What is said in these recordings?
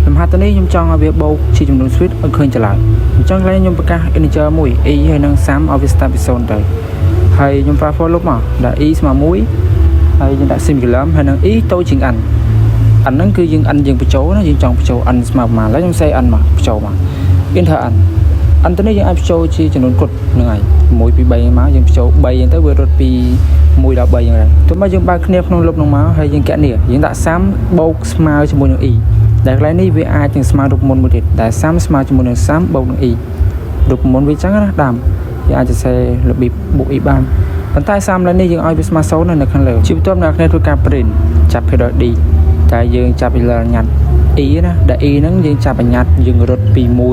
លំហាត់ទៅនេះខ្ញុំចង់ឲ្យវាបូកជាចំនួន switch ឲ្យឃើញចម្លើយអញ្ចឹងកន្លែងខ្ញុំប្រកាស integer មួយ i ហើយនឹង sum ឲ្យវា start ពី0ទៅហើយខ្ញុំប្រើ for loop មកដាក់ i ស្មើ1ហើយយើងដាក់ semicolon ហើយនឹង i តូចជាង n n ហ្នឹងគឺយើង n យើងបញ្ចូលណាយើងចង់បញ្ចូល n ស្មើប្រមាណឥឡូវខ្ញុំសេ n មកបញ្ចូលមក enter n n ទៅនេះយើងអាចបញ្ចូលជាចំនួនគត់ហ្នឹងហើយ1 2 3មកយើងបញ្ចូល3អញ្ចឹងទៅវារត់ពី1ដល់3អញ្ចឹងដែរទោះមកយើងបើកគ្នាក្នុង loop ហ្នឹងមកហើយយើងកណនីយើងដាក់ sum បូកស្មើជាមួយនឹង i ដែលកន្លែងនេះវាអាចនឹងស្មើរូបមន្តមួយទៀតដែល sum ស្មើជាមួយនឹង sum បូកនឹង i រូបមន្តវាចឹងណាដើមយើងអាចសរសេររបៀបបូក i បានប៉ុន្តែ sum ឡើយនេះយើងឲ្យវាស្មើ0នៅខាងលើជាបន្ទាប់អ្នកគ្នាធ្វើការ print ចាប់ភាគរយ d តែយើងចាប់ពីលើញ៉ាត់ e ណាដែល e ហ្នឹងយើងចាប់បញ្ញត្តិយើងរត់ពី1 2អឺ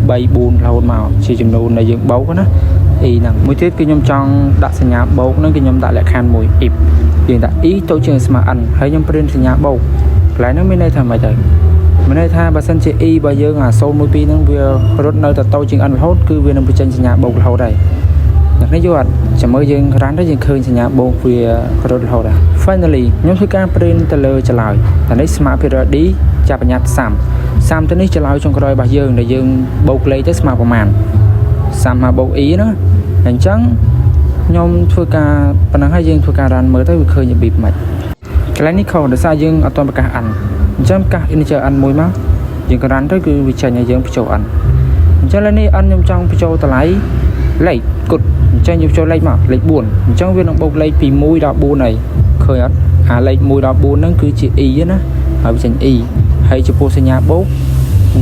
3 4រហូតមកជាចំនួនដែលយើងបូកណា e ហ្នឹងមួយទៀតគឺខ្ញុំចង់ដាក់សញ្ញាបូកហ្នឹងគឺខ្ញុំដាក់លក្ខខណ្ឌមួយ if យើងដាក់ e តូចជាងស្មើ n ហើយខ្ញុំ print សញ្ញាបូកកន្លែងហ្នឹងមានន័យថាម៉េចទៅមានន័យថាបើសិនជា e របស់យើងអា0 1 2ហ្នឹងវារត់នៅតែតូចជាង n រហូតគឺវានឹងបញ្ចេញសញ្ញាបូករហូតហើយអ្នកនេះយល់អត់ចាំមើលយើង run ទៅយើងឃើញសញ្ញាបូកវារត់រហូតហើយ Finally ខ្ញុំធ្វើការ print ទៅលើចម្លើយតែនេះស្មើភាគរយ d ចាប់បញ្ញត្តិ sum sum ទៅនេះចម្លើយចុងក្រោយរបស់យើងដែលយើងបូកលេខទៅស្មើប្រមាណ sum មកបូក e ណាអញ្ចឹងខ្ញុំធ្វើការប៉ុណ្ណឹងហើយយើងធ្វើការ run មើលទៅវាឃើញរបៀបម៉េចកន្លែងនេះខុសដោយសារយើងអត់ទាន់ប្រកាស n អញ្ចឹងប្រកាស integer n មួយមកយើងក៏ run ទៅគឺវាចេញឲ្យយើងបញ្ចូល n អញ្ចឹងឥឡូវនេះ n ខ្ញុំចង់បញ្ចូលតម្លៃលេខគត់អញ្ចឹងយើងបញ្ចូលលេខមកលេខ4អញ្ចឹងវានឹងបូកលេខពី1ដល់4ហើយឃើញអត់អាលេខ1ដល់4ហ្នឹងគឺជា e ណាហើយវាចេញ e ហើយចំពោះសញ្ញាបូក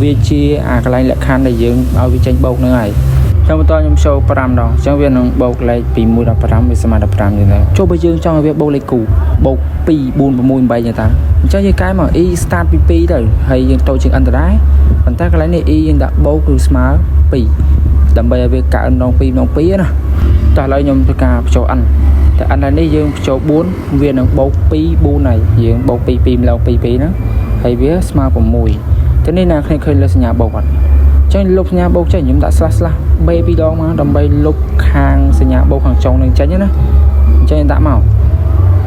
វាជាអាកន្លែងលក្ខខណ្ឌដែលយើងឲ្យវាចេញបូកហ្នឹងហើយខ្ញុំបន្តខ្ញុំចូល5ដងអញ្ចឹងវានឹងបូកលេខពី1ដល់5វាស្មើដល់5ចឹងទៅចូលបើយើងចង់ឲ្យវាបូកលេខគូបូក2 4 6 8ចឹងតាអញ្ចឹងយើងកែមក e start ពី2ទៅហើយយើងតូចជាង n ទៅដែរប៉ុន្តែកន្លែងនេះ e យើងដាក់បូកគឺស្មើ2ដើម្បីឲ្យវាកើនម្ដង2ម្ដង2ណាតោះឥឡូវខ្ញុំធ្វើការបញ្ចូល n តែ n នេះយើងបញ្ចូល4វានឹងបូក2 4ហើយយើងបូក2 2ម្ដង2 2ហ្នឹងហើយវាស្មើ6ទៅនេះណាគ្នាឃើញលើសញ្ញាបូកអត់ចឹងលុបសញ្ញាបូកចេញខ្ញុំដាក់ slash slash b ពីរដងមកដើម្បីលុបខាងសញ្ញាបូកខាងចុងនឹងចេញណាអញ្ចឹងដាក់មក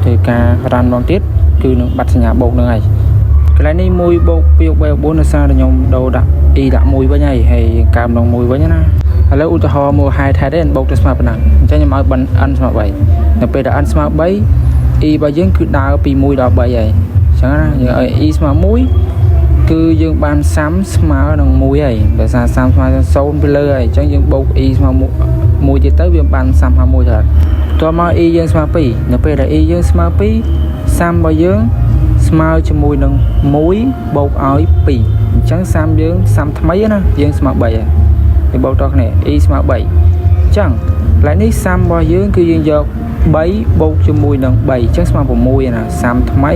ធ្វើការ run ម្ដងទៀតគឺនឹងបាត់សញ្ញាបូកនឹងហើយកន្លែងនេះ1បូក2បូក3បូក4ដោយសារតែខ្ញុំដូរដាក់ e ដាក់1វិញហើយហើយកើម្ដង1វិញណាឥឡូវឧទាហរណ៍មួយហេតុហេតុទេបូកទៅស្មើប៉ុណ្ណឹងអញ្ចឹងខ្ញុំឲ្យ n ស្មើ3នៅពេលដែល n ស្មើ3 e របស់យើងគឺដើរពី1ដល់3ហើយអញ្ចឹងណាយើងឲ្យ e ស្មើ1គឺយើងបាន sum ស្មើនឹង1ហើយដោយសារ sum ស្មើនឹង0ពីលើហើយអញ្ចឹងយើងបូក e ស្មើ1ទៀតទៅវាបាន sum 51ទៅតោះមក e យើងស្មើ2នៅពេលដែល e យើងស្មើ2 sum របស់យើងស្មើជាមួយនឹង1បូកឲ្យ2អញ្ចឹង sum យើង sum ថ្មីណាយើងស្មើ3ហើយយើងបូកតគ្នា e ស្មើ3អញ្ចឹងកន្លែងនេះ sum របស់យើងគឺយើងយក3បូកជាមួយនឹង3អញ្ចឹងស្មើ6ណា sum ថ្មី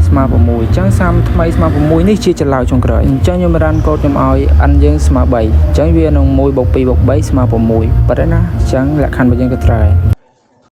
ស្មើ6អញ្ចឹង sum ថ្មីស្មើ6នេះជាចម្លើយចុងក្រោយអញ្ចឹងខ្ញុំ run កូដខ្ញុំឲ្យ n យើងស្មើ3អញ្ចឹងវានឹង1បូក2បូក3ស្មើ6ប៉ុណ្ណេះណាអញ្ចឹងលក្ខខណ្ឌរបស់យើងក៏ត្រូវហើយ។